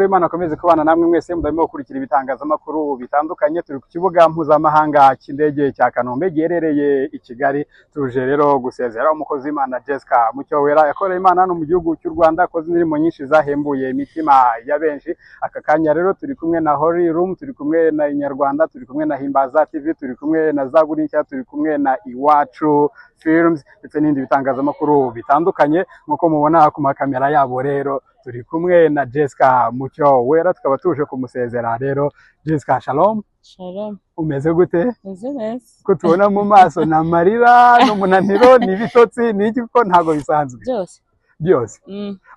Y'Imana akomeze kubana namwe mwese mudahwema gukurikira ibitangazamakuru bitandukanye. Turi ku kibuga mpuzamahanga cy'indege cya Kanombe giherereye i Kigali. Tuje rero gusezera umukozi w'Imana Jessica Mucyowera, yakoreye Imana hano mu gihugu cy'u Rwanda, akoze indirimbo nyinshi zahembuye imitima ya benshi. Aka kanya rero turi kumwe na Holy Room, turi kumwe na Inyarwanda, turi kumwe na Himbaza TV, turi kumwe na Zaburi Nshya, turi kumwe na Iwacu Films ndetse n'ibindi bitangazamakuru bitandukanye. Nk'uko mubona ku makamera yabo rero, turi kumwe na Jessica Mucyo Wera, tukaba tuje kumusezera rero. Jessica, shalom. Shalom. Umeze gute? Meze neza. Ko tubona mu maso ni amarira n'umunaniro, ni ibitotsi, ni iki? Kuko ntabwo bisanzwe. Byose. Byose.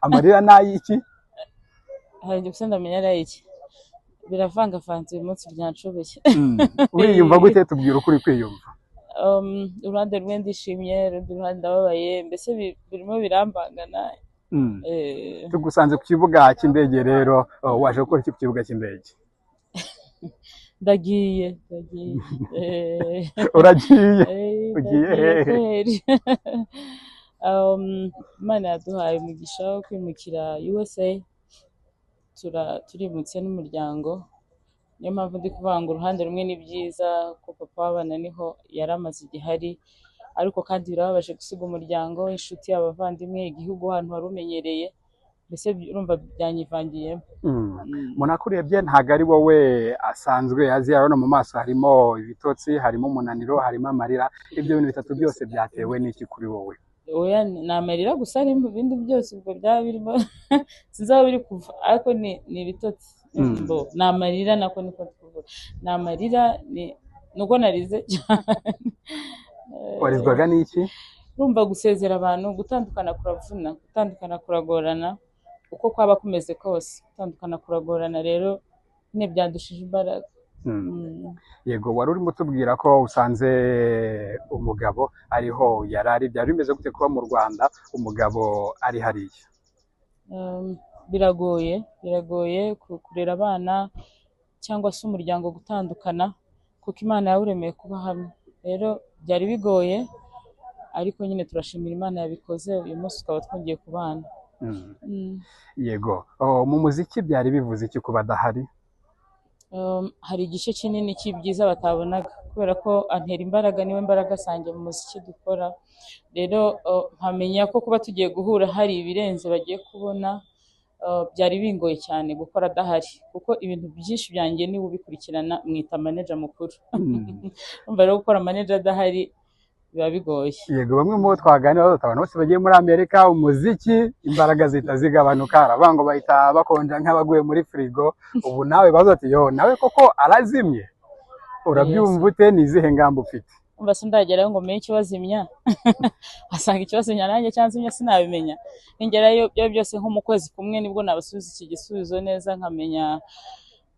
Amarira ni ay'iki? Hari igihe gusa ndamenya ari iki. Biravangavanze, uyu munsi byanshobeye. Uriyumva gute? Tubwira uko uri kwiyumva. Uruhande rumwe ndishimye, urundi ruhande ndababaye, mbese birimo birambangana. Tugusanze ku kibuga cy'indege rero, oh, waje gukora iki ku kibuga cy'indege? Ndagiye, ndagiye. Uragiye? Ugiye Ndagiye hehe? Kweri. Imana yaduhaye umugisha wo kwimukira USA, turimutse n'umuryango. Niyo mpamvu ndi kuvuga ngo uruhande rumwe ni byiza ko papa w'abana niho yari amaze igihe ari, ariko kandi birababaje gusiga umuryango, inshuti, abavandimwe, igihugu, ahantu wari umenyereye. Mbese urumva byanyivangiyemo. Umuntu akurebye ntabwo ari wowe asanzwe azi. Urabona mu maso harimo ibitotsi, harimo umunaniro, harimo amarira. Ibyo bintu bitatu byose byatewe n'iki kuri wowe? Oya, ni amarira gusa arimo, ibindi byose ubwo byaba birimo sinzi aho biri kuva, ariko ni ibitotsi. Ni amarira, nako niko tuvuga, ni amarira, ni nuko narize cyane. Warizwaga n'iki? Urumva gusezera abantu, gutandukana kuravuna, gutandukana kuragorana, uko kwaba kumeze kose gutandukana kuragorana. Rero nyine byandushije imbaraga. Yego, wari urimo utubwira ko usanze umugabo ariho yari ari. Byari bimeze gute kuba mu Rwanda umugabo ari hariya? Biragoye, biragoye kurera abana cyangwa se umuryango gutandukana, kuko Imana yawuremeye kuba hamwe. Rero byari bigoye, ariko nyine turashimira Imana yabikoze, uyu munsi tukaba twongeye kubana. Yego. Oh, mu muziki byari bivuze iki kuba adahari? Hari igice kinini cy'ibyiza batabonaga, kubera ko antera imbaraga, niwe mbaraga zanjye mu muziki dukora. Rero nkamenya ko kuba tugiye guhura hari ibirenze bagiye kubona. Byari bingoye cyane gukora adahari, kuko ibintu byinshi byanjye niwe ubikurikirana, mwita manager mukuru. Urumva rero gukora manager adahari biba bigoye. Yego, bamwe mu bo twaganira bavuga abantu bose bagiye muri Amerika, umuziki imbaraga zihita zigabanuka, aravuga ngo bahita bakonja nk'abaguye muri firigo. Ubu nawe bavuga ati: "Yo, nawe koko arazimye." Urabyumva ute? Ni izihe ngamba ufite? Umva, sindagerayo ngo menye ikibazimya. Wasanga ikibazimya nanjye cyanzimya, sinabimenya. Ningerayo ibyo byose nko mu kwezi kumwe, nibwo nabasubiza iki gisubizo neza, nkamenya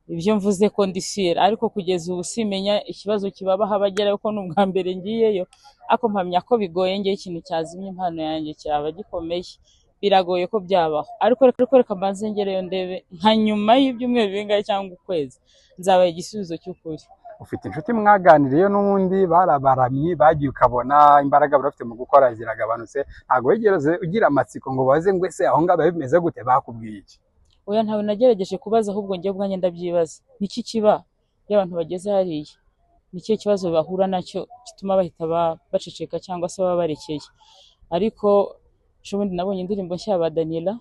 ibyo mvuze ko ndi sure. Ariko kugeza ubu simenya ikibazo kibabaho abagerayo, ko ni ubwa mbere ngiyeyo, ariko mpamya ko bigoye. Ngewe ikintu cyazimya impano yanjye cyaba gikomeye, biragoye ko byabaho. Ariko reka mbanze ngereyo ndebe, nka nyuma y'ibyumweru bingahe cyangwa ukwezi, nzabaha igisubizo cy'ukuri. Ufite inshuti mwaganiriye n'ubundi barabaramyi bagiye, ukabona imbaraga bari bafite mu gukora ziragabanutse. Ntabwo wigeze ugira amatsiko ngo baze ngo: "Ese aho ngaho biba bimeze gute?" Bakubwiye iki? Oya, ntawe nagerageje kubaza, ahubwo njye ubwanjye ndabyibaza: niki kiba iyo abantu bageze hariya? Ni ikihe kibazo bahura nacyo gituma bahita baceceka cyangwa se baba barekeye? Ariko ejobundi nabonye indirimbo nshya ya ba Daniela,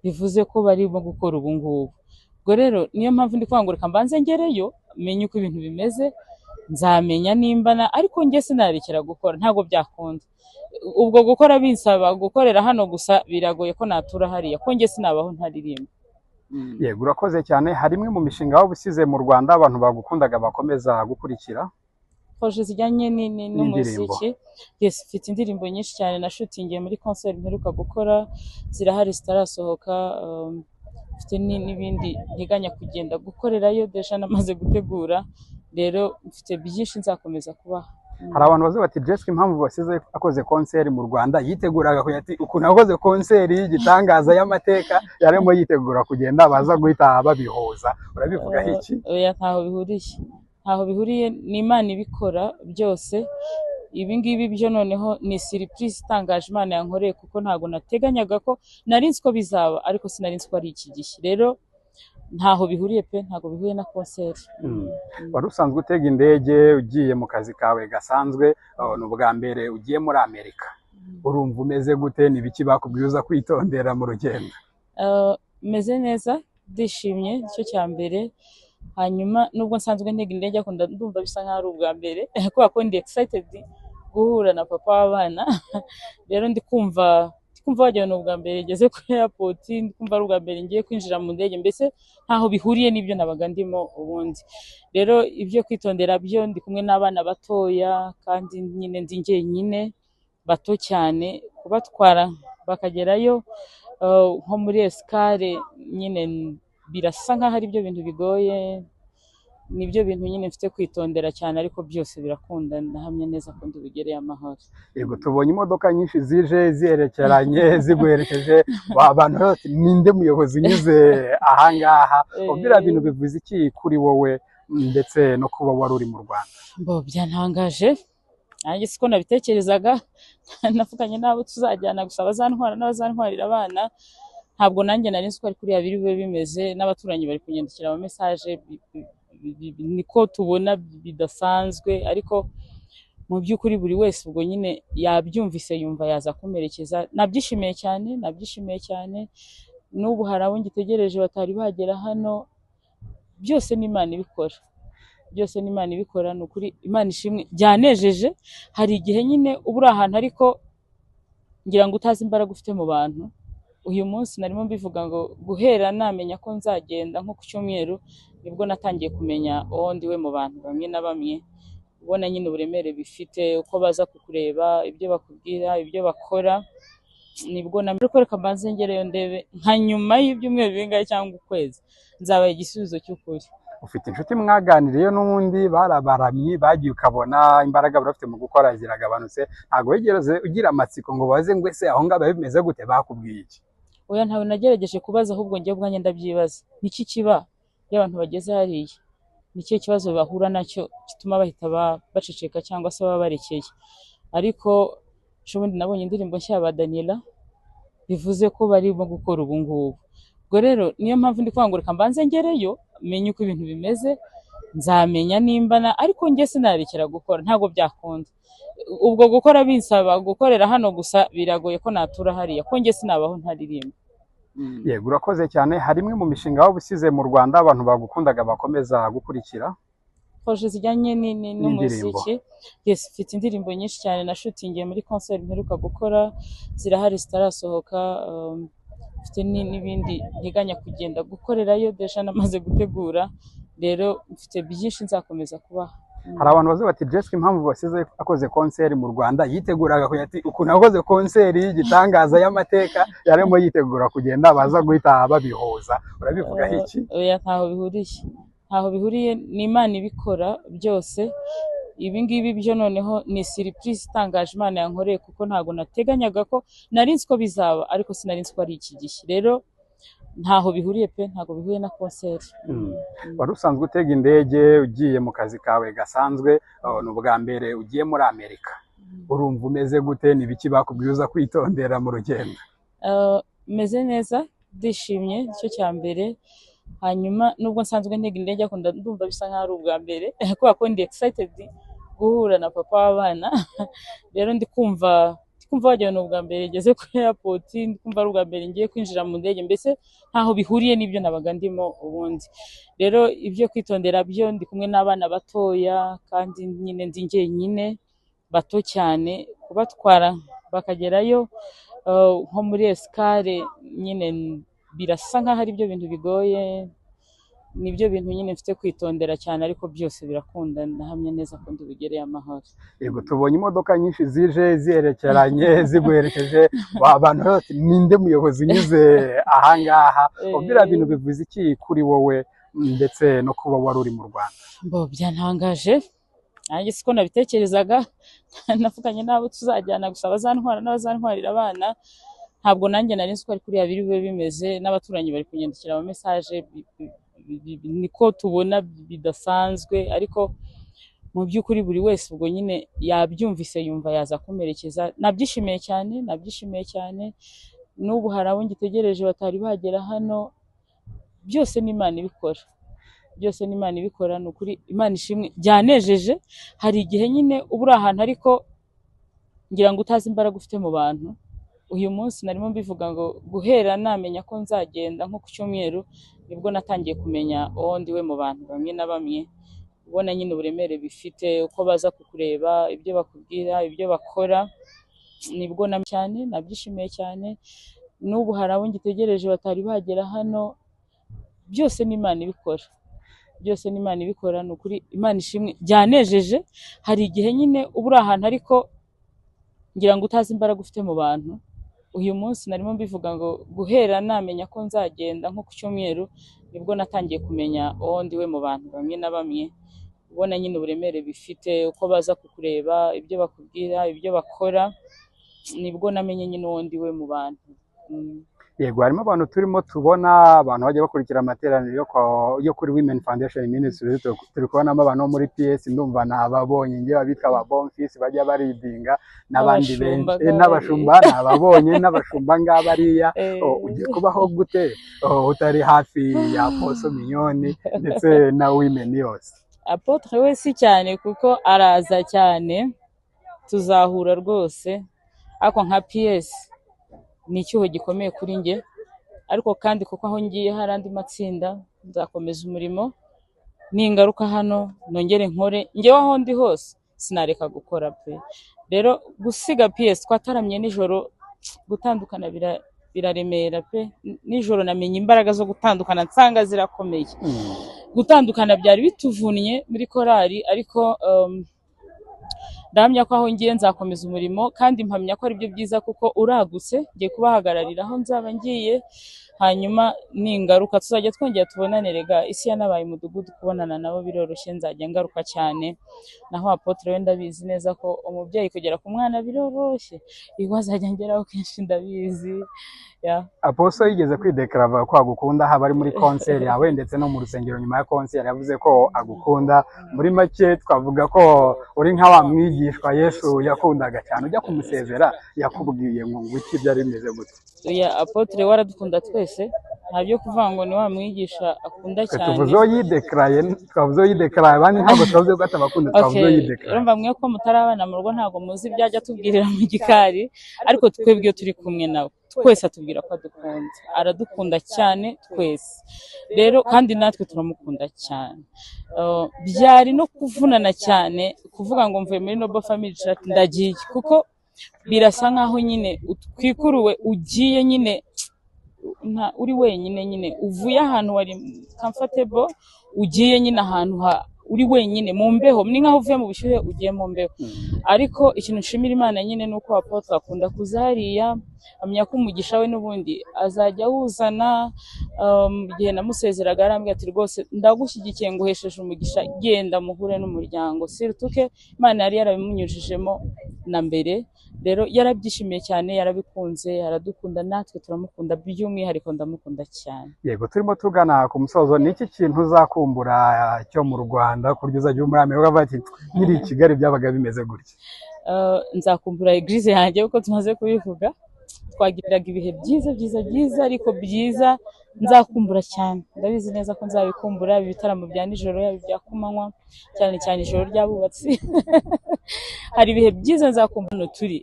bivuze ko barimo gukora ubu ngubu. Ubwo rero niyo mpamvu ndi kuvuga ngo reka mbanze ngereyo menye uko ibintu bimeze, nzamenya nimba na, ariko njye sinarekera gukora, ntabwo byakunda. Ubwo gukora binsaba gukorera hano gusa, biragoye ko natura hariya, ko njye sinabaho ntaririmba. Yego, urakoze cyane. Hari imwe mu mishinga waba usize mu Rwanda abantu bagukundaga bakomeza gukurikira? Projet zijyanye N'indirimbo. n'umuziki? Yes, mfite indirimbo nyinshi cyane nashutingiye muri concert mperuka gukora, zirahari zitarasohoka. Mfite n'ibindi nteganya kugenda gukorerayo, déjà namaze gutegura. Rero mfite byinshi nzakomeza kubaha. Hari abantu bavuga bati: "Jessica, impamvu basize akoze concert mu Rwanda, yiteguraga kugira ati ukuntu akoze concert y'igitangaza y'amateka, yarimo yitegura kugenda baza guhita babihuza." Urabivugaho iki? Oya, ntaho bihuriye, ntaho bihuriye. Ni Imana ibikora byose. Ibi ngibi byo noneho ni surprise itangaje Imana yankoreye, kuko ntabwo nateganyaga ko, nari nzi ko bizaba, ariko sinari nzi ko ari iki gihe. Rero Ntaho bihuriye pe, ntago bihuye na concert. Wari usanzwe utega indege ugiye mu kazi kawe gasanzwe, ni ubwa mbere ugiye muri Amerika, urumva umeze gute? Ni ibiki bakubwiye uza kwitondera mu rugendo? Meze neza, ndishimye, nicyo cya mbere. Hanyuma nubwo nsanzwe ntega indege, ariko ndumva bisa nkaho ari ubwa mbere kubera ko ndi excited guhura na papa w'abana. Rero ndi kumva wagira ni ubwa mbere ngeze kuri airport, ndi kumva ari ubwa mbere ngiye kwinjira mu ndege, mbese ntaho bihuriye n'ibyo nabaga ndimo ubundi. Rero ibyo kwitondera byo, ndi kumwe n'abana batoya kandi nyine ndi njyenyine, bato cyane, kubatwara bakagerayo nko muri escale nyine birasa nkaho ari byo bintu bigoye, nibyo bintu nyine mfite kwitondera cyane, ariko byose birakunda, ndahamya neza ko ndubigereye amahoro. Yego, tubonye imodoka nyinshi zije ziherekeranye ziguherekeje, abantu bati ninde muyobozi unyuze ahangaha? Biriya bintu bivuze iki kuri wowe ndetse no kuba wari uri mu Rwanda? Mbo byantangaje, nanjye siko nabitekerezaga. Navuganye n'abo tuzajyana gusa, abazantwara n'abazantwarira abana, ntabwo nanjye nari nzi ko ari kuriya biri bube bimeze. N'abaturanyi bari kunyandikira ama message, niko tubona bidasanzwe, ariko mu by'ukuri buri wese ubwo nyine yabyumvise yumva yaza kumperekeza. Nabyishimiye cyane, nabyishimiye cyane. N'ubu hari abo ngitegereje batari bagera hano. Byose ni Imana ibikora, byose ni Imana ibikora, ni ukuri Imana ishimwe, byanejeje. Hari igihe nyine uba uri ahantu ariko ngira ngo utazi imbaraga ufite mu bantu. Uyu munsi narimo mbivuga ngo guhera namenya ko nzagenda nko ku cyumweru, nibwo natangiye kumenya uwo ndiwe mu bantu bamwe na bamwe, ubona nyine uburemere bifite, uko baza kukureba, ibyo bakubwira, ibyo bakora. Nibwo namenye ko reka mbanze ngereyo ndebe nka nyuma y'ibyumweru bingahe cyangwa ukwezi nzabaha igisubizo cy'ukuri. Ufite inshuti mwaganiriye n'ubundi barabaramyi bagiye, ukabona imbaraga bari bafite mu gukora ziragabanutse, ntabwo wigeze ugira amatsiko ngo baze ngo ese aho ngaho bimeze gute, bakubwiye iki? Oya, ntawe nagerageje kubaza, ahubwo njye ubwanjye ndabyibaza. Niki kiba iyo abantu bageze hariya? Ni ikihe kibazo bahura nacyo gituma bahita baceceka cyangwa se baba barekeye? Ariko ejobundi nabonye indirimbo nshya ya ba Daniella, bivuze ko barimo gukora ubu ngubu. Ubwo rero niyo mpamvu ndi kuvuga ngo reka mbanze ngereyo menye uko ibintu bimeze, nzamenya nimba na, ariko njye sinarekera gukora, ntabwo byakunda. Ubwo gukora binsaba gukorera hano gusa, biragoye ko natura hariya, ko njye sinabaho ntaririmba. Yego, urakoze cyane. Hari imwe mu mishinga waba usize mu Rwanda abantu bagukundaga bakomeza gukurikira? Projet zijyanye n'umuziki, yes, mfite indirimbo nyinshi cyane nashutingiye muri concert mperuka gukora, zirahari zitarasohoka. Mfite n'ibindi nteganya kugenda gukorerayo, déjà namaze gutegura. Rero mfite byinshi nzakomeza kubaha. Hari abantu bazi bati Jessica impamvu basize akoze concert mu Rwanda, yiteguraga kugira ati ukuntu akoze concert y'igitangaza y'amateka, yarimo yitegura kugenda, baza guhita babihuza. Urabivugaho iki? Oya, ntaho bihuriye, ntaho bihuriye, ni Imana ibikora byose. Ibi ngibi byo noneho ni surprise itangaje Imana yankoreye, kuko ntabwo nateganyaga ko, nari nzi ko bizaba ariko sinari nzi ko ari iki gihe. Rero ntaho bihuriye pe, ntabwo bihuye na concert. Wari usanzwe utega indege ugiye mu kazi kawe gasanzwe, ni ubwa mbere ugiye muri Amerika, urumva umeze gute? Ni ibiki bakubwiye uza kwitondera mu rugendo? Meze neza, ndishimye, nicyo cya mbere. Hanyuma nubwo nsanzwe ntega indege, ariko ndumva bisa nkaho ari ubwa mbere kubera ko ndi excited guhura na papa w'abana. Rero ndi kumva wagira ni ubwa mbere ngeze kuri airport, ndi kumva ari ubwa mbere ngiye kwinjira mu ndege, mbese ntaho bihuriye n'ibyo nabaga ndimo ubundi. Rero ibyo kwitondera byo, ndi kumwe n'abana batoya kandi nyine ndi njyenyine, bato cyane, kubatwara bakagerayo nko muri escale nyine birasa nkaho ari byo bintu bigoye, nibyo bintu nyine mfite kwitondera cyane, ariko byose birakunda, ndahamya neza ko ndubigereye amahoro. Yego, tubonye imodoka nyinshi zije ziherekeranye ziguherekeje, abantu bati ninde muyobozi unyuze ahangaha? Biriya bintu bivuze iki kuri wowe ndetse no kuba wari uri mu Rwanda? Mbo byantangaje, nanjye siko nabitekerezaga. Navuganye n'abo tuzajyana gusa, abazantwara n'abazantwarira abana, ntabwo nanjye nari nzi ko ari kuriya biri bube bimeze. N'abaturanyi bari kunyandikira ama message, niko tubona bidasanzwe, ariko mu by'ukuri buri wese ubwo nyine yabyumvise yumva yaza kumperekeza. Nabyishimiye cyane, nabyishimiye cyane. N'ubu hari abo ngitegereje batari bagera hano. Byose ni Imana ibikora, byose ni Imana ibikora, ni ukuri Imana ishimwe, byanejeje. Hari igihe nyine uba uri ahantu ariko ngira ngo utazi imbaraga ufite mu bantu. Uyu munsi narimo mbivuga ngo guhera namenya ko nzagenda nko ku cyumweru, nibwo natangiye kumenya uwo ndiwe mu bantu bamwe na bamwe, ubona nyine uburemere bifite, uko baza kukureba, ibyo bakubwira, ibyo bakora, nibwo na cyane nabyishimiye cyane. N'ubu hari abo ngitegereje batari bagera hano. Byose ni Imana ibikora, byose ni Imana ibikora, ni ukuri Imana ishimwe, byanejeje. Hari igihe nyine uba uri ahantu ariko ngira ngo utazi imbaraga ufite mu bantu. Uyu munsi narimo mbivuga ngo guhera namenya ko nzagenda nko ku cyumweru, nibwo natangiye kumenya uwo ndiwe mu bantu bamwe na bamwe, ubona nyine uburemere bifite, uko baza kukureba, ibyo bakubwira, ibyo bakora, nibwo namenye nyine uwo ndiwe mu bantu. Yego, harimo abantu turimo tubona, abantu bajya bakurikira amateraniro yo kuri Women Foundation Ministries. Turi kubonamo abantu bo muri PS, ndumva nababonye ngewe abitwa ba Bonfils bajya baridinga n'abandi benshi, n'abashumba nababonye, n'abashumba ngabariya. Ugiye kubaho gute utari hafi ya Apostle Mignonne ndetse na Women yose? Apotre we si cyane kuko araza cyane, tuzahura rwose, ariko nka PS ni icyuho gikomeye kuri njye, ariko kandi kuko aho ngiye hari andi matsinda, nzakomeza umurimo, ningaruka hano nongere nkore, njyewe aho ndi hose sinareka gukora pe. Rero gusiga PS twataramye nijoro, gutandukana biraremera pe. Nijoro namenye imbaraga zo gutandukana nsanga zirakomeye. Gutandukana byari bituvunnye muri korali, ariko ndahamya ko aho ngiye nzakomeza umurimo, kandi mpamya ko aribyo byiza kuko uragutse, ngiye kubahagararira aho nzaba ngiye, hanyuma ningaruka tuzajya twongera tubonane. Rega isi yanabaye umudugudu, kubonana nabo biroroshye, nzajya ngaruka cyane. Naho Apotre we ndabizi neza ko umubyeyi kugera ku mwana biroroshye, iwe azajya ngeraho kenshi ndabizi. Apostle yigeze kwidekarava ko agukunda, haba ari muri concert yawe ndetse no mu rusengero nyuma ya concert yavuze ko agukunda. Muri make twavuga ko uri nka wa mwigishwa Yesu yakundaga cyane, ujya kumusezera yakubwiye ngo iki byari bimeze gute? Oya, Apotre waradukunda twese, nta byo kuvuga ngo ni wa mwigisha akunda cyane. Tuvuze uwo yidekaraye, twavuze uwo yidekaraye, abandi ntabwo twavuze ko atabakunda, twavuze uwo yidekaraye. Urumva mwe ko mutarabana mu rugo ntabwo muzi ibyo ajya atubwirira mu gikari, ariko twebwe iyo turi kumwe nawe twese atubwira ko adukunda, aradukunda cyane twese. Rero kandi natwe turamukunda cyane. Byari no kuvunana cyane kuvuga ngo mvuye muri Noble Family Church ndagiye, kuko birasa nkaho nyine utwikuruwe, ugiye nyine uri wenyine nyine, uvuye ahantu wari comfortable, ugiye nyine ahantu uri wenyine mu mbeho, ni nkaho uvuye mu bushyuhe ugiye mu mbeho. Ariko ikintu nshimira Imana nyine ni uko Apotre akunda kuza hariya, amenya ko umugisha we n'ubundi azajya awuzana. Igihe namusezeraga arambwira ati rwose ndagushyigikiye, nguhesheje umugisha, genda muhure n'umuryango. Surtout Imana yari yarabimunyujijemo na mbere, rero yarabyishimiye cyane, yarabikunze, aradukunda, natwe turamukunda, by'umwihariko ndamukunda cyane. Yego, turimo tugana ku musozo, ni iki kintu uzakumbura cyo mu Rwanda ku buryo uzajya muri Amerika ukavuga ati nkiri i Kigali byabaga bimeze gutya? Nzakumbura eglise yanjye, kuko tumaze kubivuga, twagiraga ibihe byiza byiza byiza, ariko byiza nzakumbura cyane, ndabizi neza ko nzabikumbura, ibitaramo bya nijoro, yaba ibya kumanywa, cyane cyane ijoro ry'abubatsi. Hari ibihe byiza nzakumbura, hano turi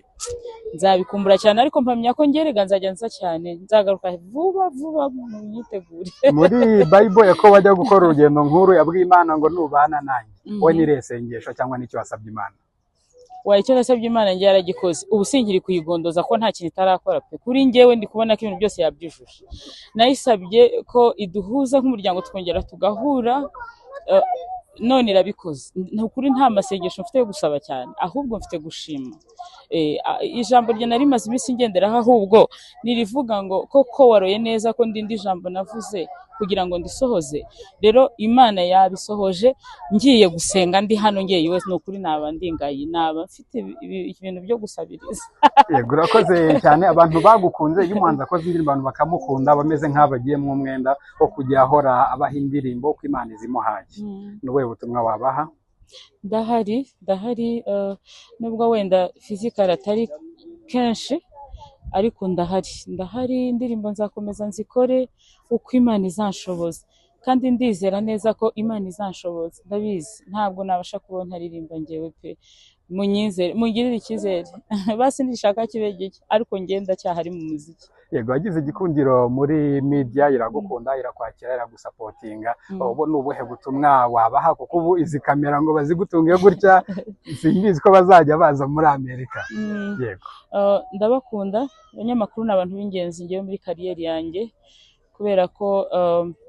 nzabikumbura cyane, ariko mpamya ko ngerega nzajya nza cyane, nzagaruka vuba vuba, mu myitegure. Muri Bible ko bajya gukora urugendo nkuru yabwiye Imana ngo nubana nanjye, wowe ni isengesho cyangwa n'icyo wasabye Imana? Icyo nasabye Imana njye yaragikoze, ubu sinkiri kuyigondoza ko nta kintu itarakora pe. Kuri njyewe ndi kubona ko ibintu byose yabyujuje. Nayisabye ko iduhuza nk'umuryango tukongera tugahura, none irabikoze. Ni ukuri nta masengesho mfite yo gusaba cyane, ahubwo mfite gushima. Ijambo rye nari maze iminsi ngenderaho, ahubwo nirivuga ngo koko waroye neza ko ndindi ijambo navuze kugira ngo ndisohoze. Rero Imana yabisohoje, ngiye gusenga ndi hano ngiye iwe, ni ukuri naba ndingaye, naba mfite ibintu byo gusabiriza. Yego, urakoze cyane. Abantu bagukunze, iyo umuhanzi akoze indirimbo abantu bakamukunda, bameze nk'aho bagiye mu mwenda wo kujya ahora abaha indirimbo ko Imana izimuhaye. Ni ubuhe butumwa wabaha? Ndahari, nubwo wenda physical atari kenshi, Ariko ndahari, ndahari, indirimbo nzakomeza nzikore uko Imana izanshoboza, kandi ndizera neza ko Imana izanshoboza. Ndabizi ntabwo nabasha kubaho ntaririmba njyewe pe. Munyizere, mungirire icyizere, basi nishaka kibe gike, ariko njye ndacyahari mu muziki. Yego, wagize igikundiro muri media, iragukunda, irakwakira, iragusapotinga. Ubu ni ubuhe butumwa wabaha? Kuko ubu izi kamera ngo bazigutunge gutya, simbizi ko bazajya baza muri Amerika. Yego. Ndabakunda abanyamakuru, ni abantu b'ingenzi ngewe muri kariyeri yanjye, kubera ko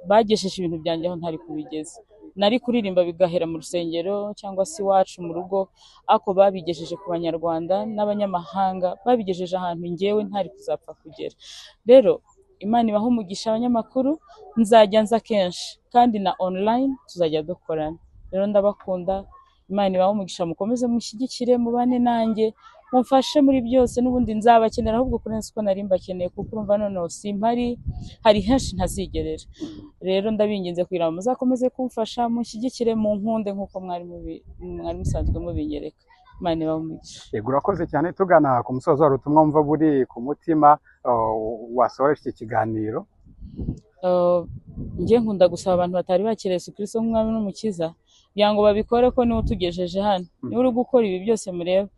bagejeje ibintu byanjye aho ntari kubigeza. Nari kuririmba bigahera mu rusengero cyangwa se iwacu mu rugo, ariko babigejeje ku banyarwanda n'abanyamahanga, babigejeje ahantu ngewe ntari kuzapfa kugera. Rero Imana ibahe umugisha abanyamakuru, nzajya nza kenshi kandi na online tuzajya dukorana. Rero ndabakunda, Imana ibahe umugisha, mukomeze mushyigikire, mubane nanjye, mumfashe muri byose. N'ubundi nzabakenera ahubwo kurenza uko nari mbakeneye, kuko urumva noneho simpari, hari henshi ntazigerera. Rero ndabinginze kugira ngo muzakomeze kumfasha, munshyigikire, munkunde nk'uko mwari musanzwe mubinyereka. Imana ibahe umugisha. Yego, urakoze cyane. Tugana ku musozo, wari ubutumwa wumva buri ku mutima wasohoje iki kiganiro? Njye nkunda gusaba abantu batari bakira Yesu Kristo nk'umwami n'umukiza kugira ngo babikore, ko niwe utugejeje hano, niwe uri gukora ibi byose mureba.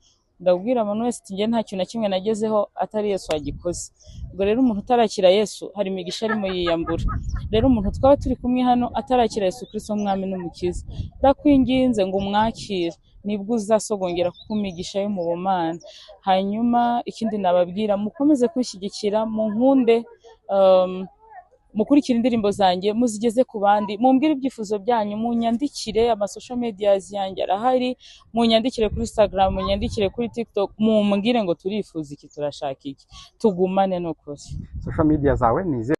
Ndabwira umuntu wese ati njye nta kintu na kimwe nagezeho atari Yesu wagikoze. Ubwo rero umuntu utarakira Yesu hari imigisha arimo yiyambura. Rero umuntu twaba turi kumwe hano atarakira Yesu Kristo nk'umwami n'umukiza, ndakwinginze ngo umwakire, nibwo uzasogongera ku migisha yo mu bumana. Hanyuma ikindi nababwira, mukomeze kunshyigikira, munkunde, mukurikire indirimbo zanjye, muzigeze ku bandi, mumbwire ibyifuzo byanyu, munyandikire, ama social medias yanjye arahari, munyandikire kuri Instagram, munyandikire kuri TikTok, mumbwire ngo turifuza iki, turashaka iki, tugumane n'ukuri. Social media zawe ni izihe?